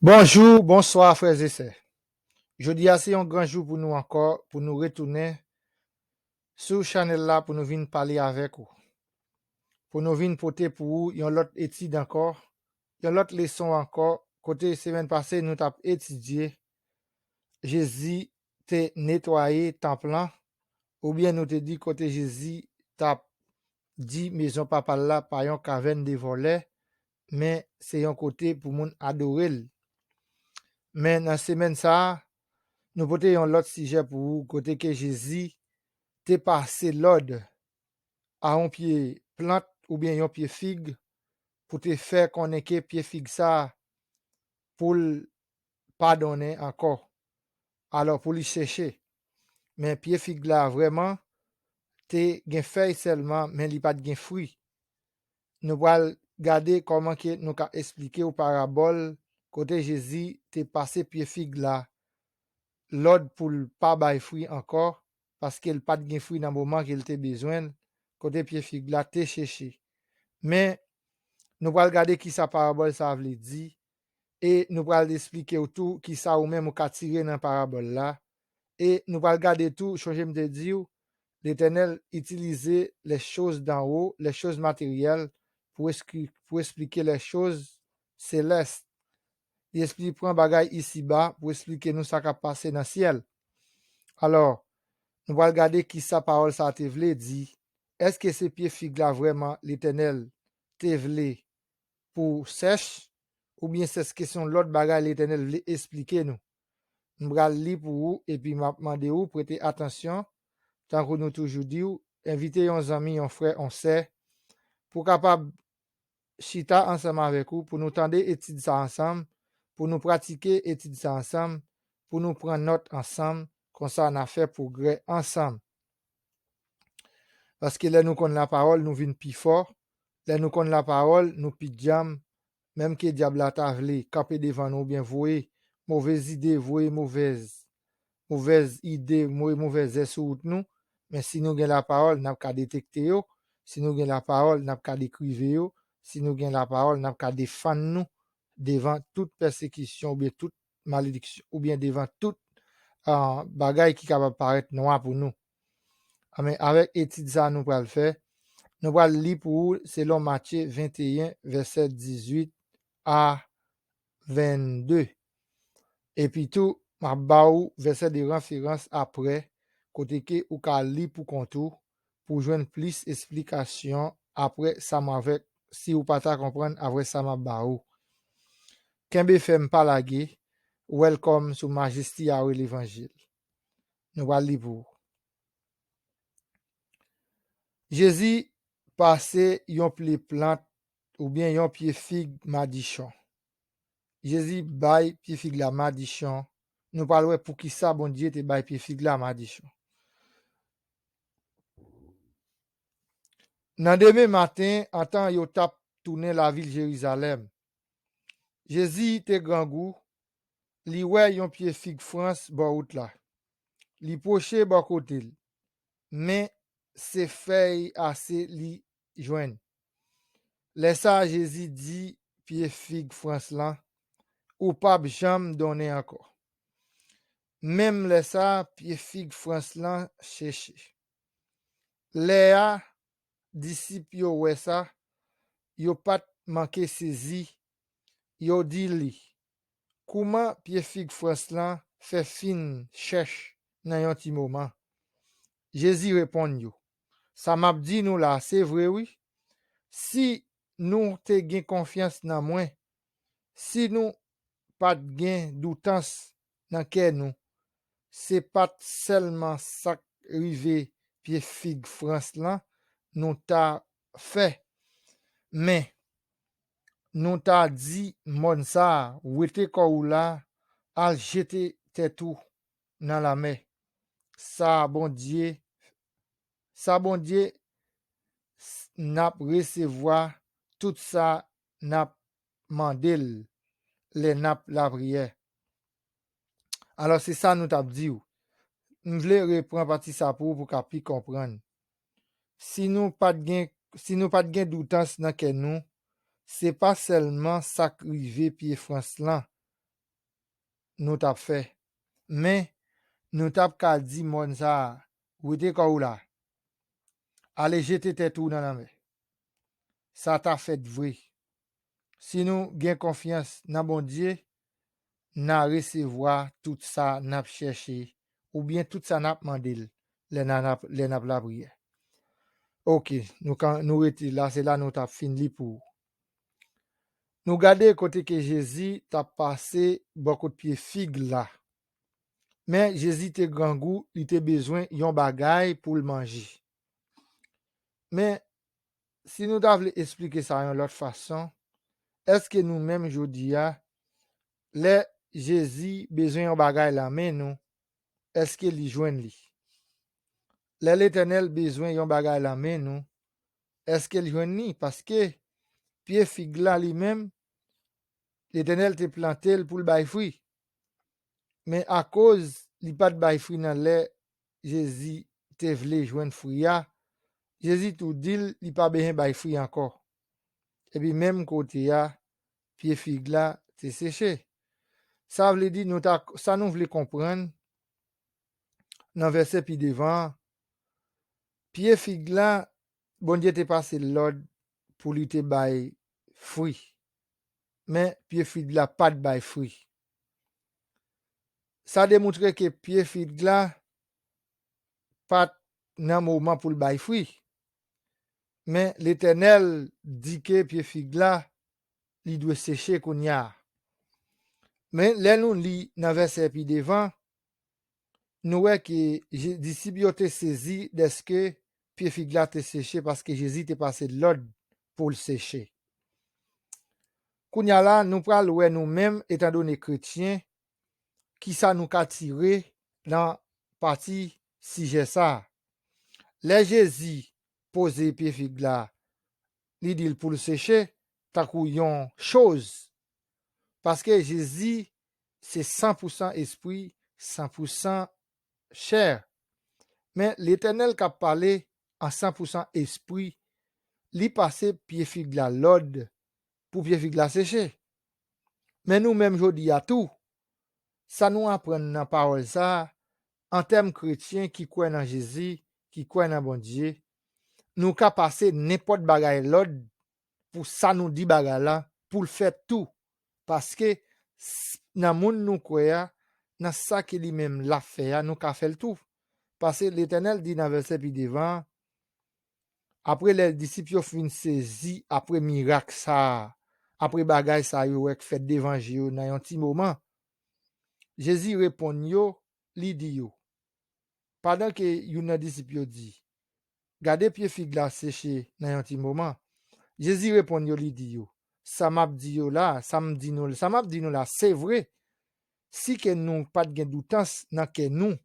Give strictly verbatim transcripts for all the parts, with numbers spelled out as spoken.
Bonjou, bonswa, frè e sè. Jodi a se yon gran jou pou nou ankò, pou nou retounen sou chanèl la, pou nou vin pale avèk ou. Pou nou vin pote pou ou yon lòt etid ankò, yon lòt leson ankò, kote semèn pase nou t ap etidye Jezi te netwaye tanp lan, oubyen nou te di kote Jezi t ap di mezon Papa l la pa yon kavèn de vòlè, men se yon kote pou moun adore l. Men nan semèn sa a, nou pote yon lòt sijè pou ou, kote ke Jezi te pase lòd a yon pye plant oubyen yon pye fig pou te fè konnen ke pye fig sa a pou l pa donnen ankò. Alò, pou li seche. Men pye fig la vrèman te gen fèy sèlman, men li pa t gen fwi. Nou pral gade kòman ke nou ka esplike w parabòl kote Jezi te pase pye fig la lòd pou l pa bay fwi ankò, paske l pa t gen fwi nan moman ke l te bezwen l, kote pye fig la te seche. Men, nou pral gade kisa parabòl sa a vle di, e nou pral esplike w tou kisa ou menm ou ka tire nan parabòl la, e nou pral gade tou, chonje m te di w, Letènèl itilize les choses d'en haut, les choses matérielles, pou eskri-, pou esplike les choses célestes. Li espli-, pran bagay isiba pou esplike nou sa k ap pase nan syèl. Alò, nou pral gade kisa pawòl sa a te vle di. Èske se pye fig la vrèman Letènèl te vle pou sèch, oubyen se, èske se yon lòt bagay Letènèl vle esplike nou? M pral li pou ou, epi m ap mande ou prete atansyon, tankou nou toujou di w, envite yon zanmi, yon frè, yon sè, pou kapab chita ansanm avèk ou, pou nou tande etid sa ansanm, pou nou pratike etid sa ansanm, pou nou pran nòt ansanm, konsa n a fè pwogrè ansanm. Paske lè nou konn lapawòl, nou vin pi fò. Lè nou konn lapawòl, nou pi djanm. Menm ke dyab la ta vle kanpe devan nou oubyen voye movèz ide, voye movèz, movèz ide, voye movèz zè sou wout nou, men si nou gen lapawòl, n ap ka detekte yo. Si nou gen lapawòl, n ap ka dekrive yo. Si nou gen lapawòl, n ap ka defann nou devan tout pèsekisyon oubyen tout malediksyon, oubyen devan tout, ah, bagay ki kapab parèt nwa pou nou. Amèn. Avèk etid sa a nou pral fè, nou pral li pou ou selon Matye venteyen, vèsè dizuit a vennde. Epi tou, m ap ba ou vèsè de referans aprè, kote ke ou ka li pou kont ou, pou jwenn plis esplikasyon aprè sa m avèk, si ou pa ta konprann aprè sa m ap ba ou. Kenbe fèm, pa lage. Welcome sou Majesti Awe Levanjil. Nou pral li pou ou. Jezi pase yon pye plant oubyen yon pye fig madichon. Jezi bay pye fig la madichon. Nou pral wè poukisa Bondye te bay pye fig la madichon. Nan demen maten, antan yo t ap tounen lavil Jerizalèm, Jezi te grangou, li wè yon pye fig frans bò wout la. Li pwoche bò kote l, men se fèy ase li jwenn. Lè sa a, Jezi di pye fig frans lan, "Ou p ap janm donnen ankò." Menm lè sa a, pye fig frans lan seche. Lè a, disip yo wè sa, yo pa t manke sezi, yo di li, "Kouman pye fig frans lan fè fin chèch nan yon ti moman?" Jezi reponn yo, "Sa m ap di nou la, se vre wi. Si nou te gen konfyans nan mwen, si nou pa t gen doutans nan kè nou, se pa t sèlman sa k rive pye fig frans lan nou ta fè, men nou ta di mòn sa a, 'Wete kò w la, al jete tèt ou nan lanmè.' Sa Bondye, sa Bondye, s-, n ap resevwa tout sa n ap mande l lè n ap lapriyè." Alò, se sa nou t ap di w. M vle repran pati sa pou ou, pou w ka pi konprann. Si nou pa t gen, si nou pa t gen doutans nan kè nou, se pa sèlman sa k rive pye frans lan nou t ap fè. Men, nou t ap ka di mòn sa a, "Wete kò w la. Ale jete tèt ou nan lanmè." Sa ta fèt vre. Si nou gen konfyans nan Bondye, n a resevwa tout sa n ap chèche, oubyen tout sa n ap mande l lè n ap, lè n ap lapriyè. Oke, nou ka, nou rete la, se la nou t ap fin li pou ou. Nou gade kote ke Jezi t ap pase bò kot pye fig la. Men Jezi te grangou, li te bezwen yon bagay pou l manje. Men, si nou ta vle esplike sa yon lòt fason, èske nou menm jodi a, lè Jezi bezwen yon bagay nan men nou, èske li jwenn li? Lè Letènèl bezwen yon bagay nan men nou, èske l jwenn li? Paske pye fig la li menm, Letènèl te plante l pou l bay fwi. Men akoz li pa t bay fwi nan lè Jezi te vle jwenn fwi a, Jezi tou di l li pa bezwen bay fwi ankò. Epi menm kote a, pye fig la te seche. Sa vle di nou ta, sa nou vle konprann nan vèsè pi devan an, pye fig la, Bondye te pase l lòd pou li te bay fwi. Men pye fig la pa t bay fwi. Sa demontre ke pye fig la pa t nan moman pou l bay fwi. Men Letènèl di ke pye fig la, li dwe seche kounye a. Men lè nou li nan vèsè pi devan, nou wè ke Je-, disip yo te sezi dèske pye fig la te seche paske Jezi te pase lòd pou l seche. Kounye a la, nou pral wè nou menm, etandone kretyen, kisa nou ka tire nan pati sijè sa a. Lè Jezi poze pye fig la, li di l pou l seche, tankou yon choz. Paske Jezi se san pou san espri, san pou san chè. Men Letènèl k ap pale an san pou san espri, li pase pye fig la lòd pou pye fig la seche. Men nou menm jodi a tou, sa nou aprann nan pawòl sa a, an tèm kretyen ki kwè nan Jezi, ki kwè nan Bondye, nou ka pase nenpòt bagay lòd pou sa nou di bagay la, pou l fèt tou. Paske s-, nan moun nou kwè a, nan sa ke li menm l ap fè a, nou ka fè l tou. Paske Letènèl di nan vèsè pi devan an, apre lè disip yo fin sezi apre mirak sa a, apre bagay sa yo wè k fèt devan je yo nan yon ti moman, Jezi reponn yo, li di yo, pandan ke youn nan disip yo di, "Gade pye fig la seche nan yon ti moman." Jezi reponn yo, li di yo, "Sa m ap di yo la, sa m di nou, sa m ap di nou la, se vre. Si ke nou pa t gen doutans nan kè nou,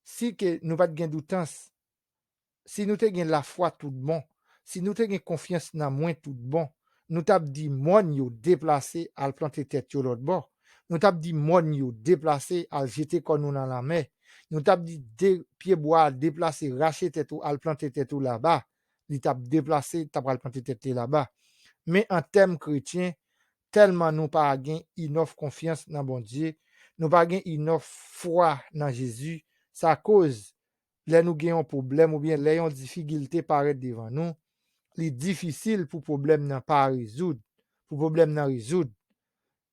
si ke nou pa t gen doutans, si nou te gen lafwa tout bon, si nou te gen konfyans nan mwen tout bon, nou t ap di mòn yo deplase al plante tèt yo lòt bò. Nou t ap di mòn yo deplase al jete kò nou nan lanmè. Nou t ap di de pyebwa a deplase, rache tèt ou, al plante tèt ou laba." Li t ap deplase, t ap al plante tèt li laba. Men an tèm kretyen, tèlman nou pa gen inòf konfyans nan Bondye, nou pa gen inòf fwa nan Jezi, sa koz lè nou gen yon pwoblèm oubyen lè yon difikilte parèt devan nou, li difisil pou pwoblèm nan pa rezoud, pou pwoblèm nan rezoud.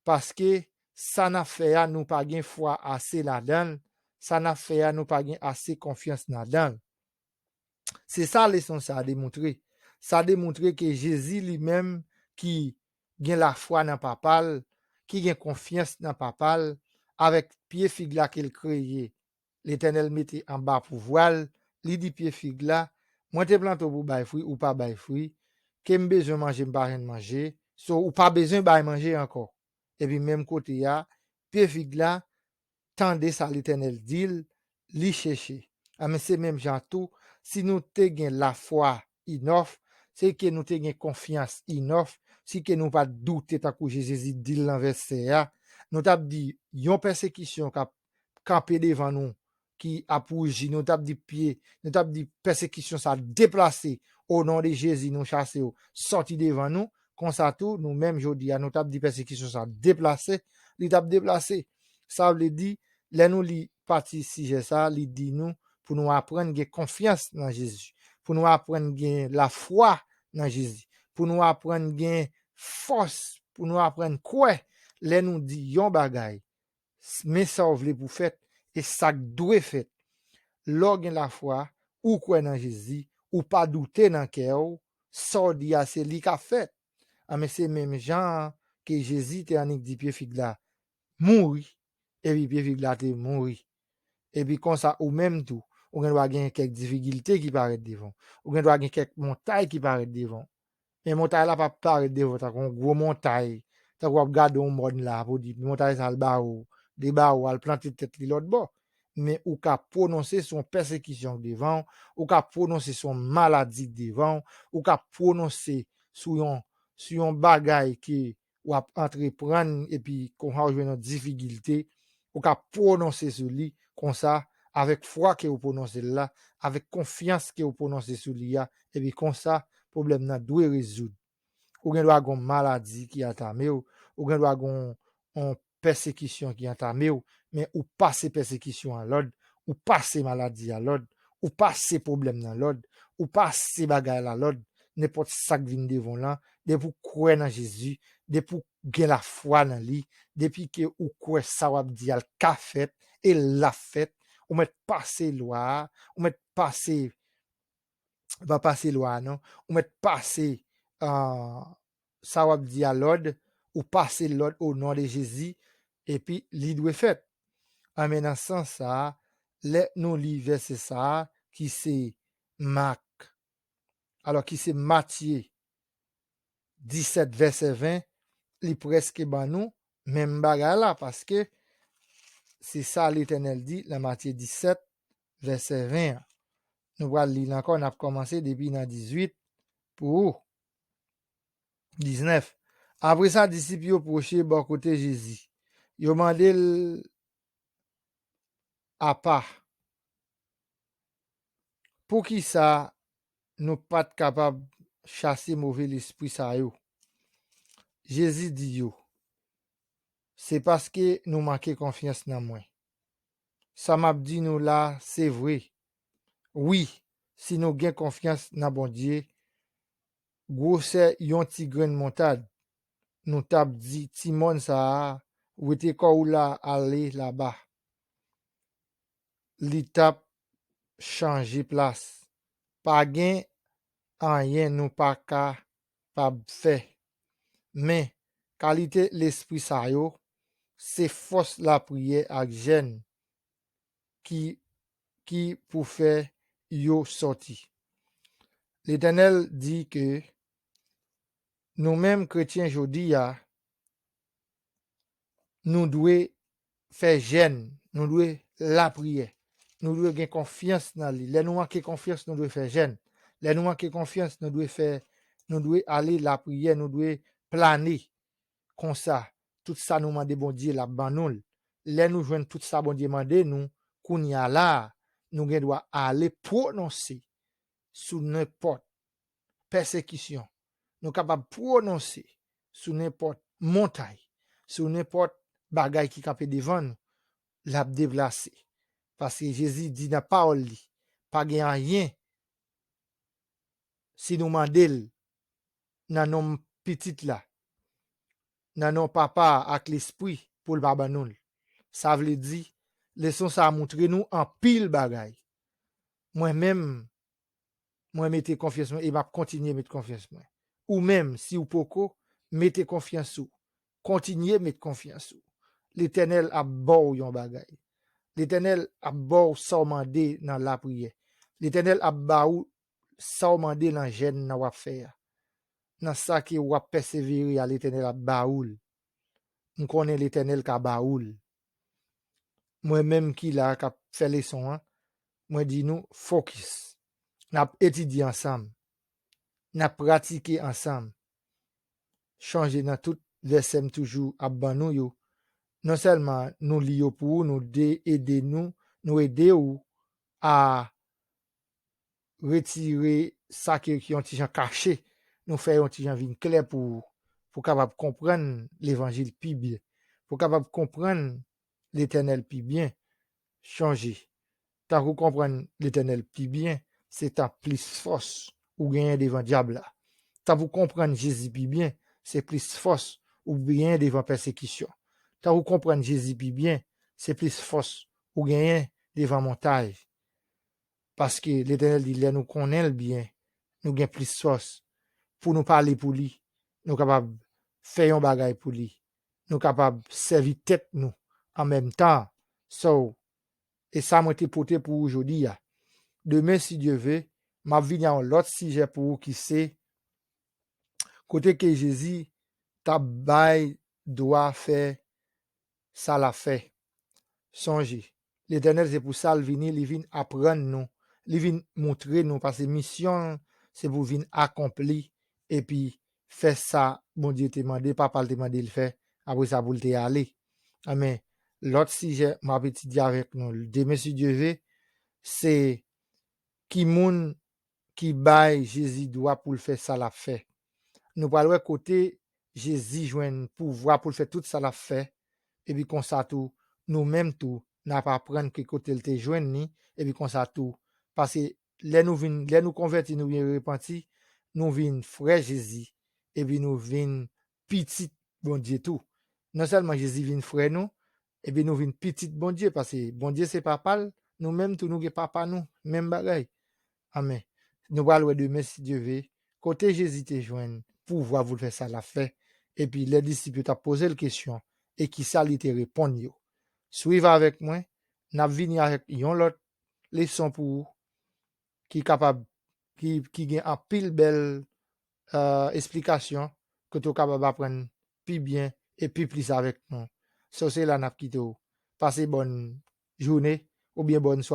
Paske sa n ap fè a, nou pa gen fwa ase ladan l, sa n ap fè a, nou pa gen ase konfyans ladan l. Se sa leson sa a demontre. Sa demontre ke Jezi li menm ki gen lafwa nan Papa l, ki gen konfyans nan Papa l, avèk pye fig la ke l kreye, Letènèl mete anba pouvwa l, li di pye fig la, "Mwen te plante w pou bay fwi, ou pa bay fwi. Ke m bezwen manje, m pa jwenn manje. So, ou pa bezwen bay manje ankò." Epi menm kote a, pye fig la tande sa Letènèl di l, li chèche. Anben, se menm jan tou, si nou te gen lafwa inòf, se ke nou te gen konfyans inòf, si ke nou pa t doute tankou Jezi di l nan vèsè a, nou t ap di yon pèsekisyon k ap kanpe devan nou, ki ap wouji, nou t ap di pye, nou t ap di pèsekisyon sa deplase, o non de Jezi, nou chase w, sòti devan nou. Konsa tou, nou menm jodi a, nou t ap di pèsekisyon sa deplase, li t ap deplase. Sa vle di, lè nou li pati sijè sa, li di nou pou nou aprann gen konfyans nan Jezi, pou nou aprann gen lafwa nan Jezi, pou nou aprann gen fòs, pou nou aprann kwè lè nou di yon bagay, men sa w vle pou fèt, e sa k dwe fèt. Lè w gen lafwa, ou kwè nan Jezi, ou pa doute nan kè w, sa w di a se li k ap fèt. Anben se menm jan an ke Jezi te annik di pye fig la, mouri, epi pye fig la te mouri. Epi konsa ou menm tou, ou gen dwa gen kèk difikilte ki parèt devan w. Ou gen dwa gen kèk montay ki parèt devan w. Men montay la p ap parèt devan w tankou yon gwo montay, tankou w ap gade yon mòn la pou w di montay sa al ba ou, li ba ou, al plante tèt li lòt bò. Men ou ka pwononse sou yon pèsekisyon k devan w, ou ka pwononse sou yon maladi k devan w, ou ka pwononse sou yon, sou yon bagay ke w ap antreprann epi konsa w jwenn yon difikilte, ou ka pwononse sou li konsa, avèk fwa ke w pwononse l la, avèk konfyans ke w pwononse sou li a, epi konsa, pwoblèm nan dwe rezoud. Ou gen dwa gen yon maladi ki atake w, ou gen dwa gen yon, yon pèsekisyon ki atake w, men ou pase pèsekisyon an lòd, ou pase maladi a lòd, ou pase pwoblèm nan lòd, ou pase bagay la lòd, nenpòt sa k vin devan w lan, depi w kwè nan Jezi, depi w gen lafwa nan li, depi ke ou kwè sa w ap di a l ka fèt, e l ap fèt, ou mèt pase lwa a, ou mèt pase, pa pase lwa a non, ou mèt pase, ah, sa w ap di a lòd, ou pase lòd o non de Jezi, epi li dwe fèt. Anben nan sans sa a, lè nou li vèsè sa a, ki se Mak, alò ki se Matye disèt vèsè ven, li prèske ban nou menm bagay la, paske se sa Letènèl di nan Matye disèt vèsè ven an. Nou pral li l ankò, n ap kòmanse depi nan dizuit pou diznèf. Apre sa, disip yo pwoche bò kote Jezi. Yo mande l apa, poukisa nou pa t kapab chase move lespri sa yo? Jezi di yo, se paske nou manke konfyans nan mwen. Sa m ap di nou la, se vre. Wi, si nou gen konfyans nan Bondye, gwosè yon ti grenn montad, nou t ap di ti mòn sa a, wete kò w la, ale laba. Li t ap chanje plas. Pa gen anyen nou pa kapab fè. Men, kalite lespri sa yo, se fòs lapriyè ak jèn ki, ki pou fè yo sòti. Letènèl di ke nou menm kretyen jodi a, nou dwe fè jèn, nou dwe lapriyè, nou dwe gen konfyans nan li. Lè nou manke konfyans, nou dwe fè jèn. Lè nou manke konfyans, nou dwe fè, nou dwe ale lapriyè, nou dwe plane. Konsa, tout sa nou mande Bondye, l ap ban nou l. Lè nou jwenn tout sa Bondye mande nou, kounye a la a, nou gen dwa ale pwononse sou nenpòt pèsekisyon. Nou kapab pwononse sou nenpòt montay, sou nenpòt bagay ki kanpe devan nou, l ap deplase. Paske Jezi di nan pawòl li, pa gen anyen si nou mande l nan non Pitit la, nan non Papa a ak Lespri pou l pa ban nou l. Sa vle di, leson sa a montre nou anpil bagay. Mwen menm, mwen mete konfyans mwen e m ap kontinye met konfyans mwen. Ou menm, si w poko, mete konfyans ou. Kontinye met konfyans ou. Letènèl ap ba w yon bagay. Letènèl ap ba w sa w mande nan lapriyè. Letènèl ap ba w sa w mande nan jèn nan w ap fè a. Nan sa ke w ap pèsevere a, Letènèl ap ba ou l. M konnen Letènèl ka ba ou l. Mwen menm ki la k ap fè leson an, mwen di nou fokis. N ap etidye ansanm. N ap pratike ansanm. Chonje nan tout vèsè m toujou ap ban nou yo. Non sèlman nou li yo pou ou, nou de ede nou, nou ede ou a retire sa ke, ki yon ti jan kache, nou fè yon ti jan vin klè pou ou, pou w kapab konprann levanjil pi byen, pou w kapab konprann Letènèl pi byen. Chonje, tank ou konprann Letènèl pi byen, se tank plis fòs ou genyen devan dyab la. Tank ou konprann Jezi pi byen, se plis fòs ou genyen devan pèsekisyon. Tank ou konprann Jezi pi byen, se plis fòs ou genyen devan montay. Paske Letènèl di, lè nou konnen l byen, nou gen plis fòs pou nou pale pou li, nou kapab fè yon bagay pou li, nou kapab sèvi tèt nou an menm tan. So, e sa mwen te pote pou ou jodi a. Demen, si Dye ve, m ap vini a yon lòt sijè pou ou ki se kote ke Jezi t ap bay dwa fè sa l ap fè. Sonje, Letènèl se pou sa l vini, li vin aprann nou, li vin montre nou, paske misyon l se pou vin akonpli, epi fè sa Bondye te mande, Papa l te mande l fè, apre sa pou l te ale. Amèn. Lòt sijè m ap etidye avèk nou demen, si Dye ve, se ki moun ki bay Jezi dwa pou l fè sa l ap fè. Nou pral wè kote Jezi jwenn pouvwa pou l fè tout sa l ap fè, epi konsa tou, nou menm tou, n ap aprann ki kote l te jwenn li, epi konsa tou, paske lè nou vin, lè nou konvèti, nou vin repanti, nou vin frè Jezi, epi nou vin pitit Bondye tou. Non sèlman Jezi vin frè nou, epi nou vin pitit Bondye, paske Bondye se papa l, nou menm tou nou gen papa nou, menm bagay. Amèn. Nou pral wè demen, si Dye ve, kote Jezi te jwenn pouvwa pou l fè sa l ap fè, epi lè disip yo t ap poze l kesyon, e kisa li te reponn yo. Swiv avèk mwen, n ap vini avèk yon lòt leson pou ou, ki kapab, ki, ki gen anpil bèl, euh, esplikasyon, kote w kapab aprann pi byen e pi plis avèk nou. So, se la n ap kite w. Pase bòn jounen oubyen bòn sware.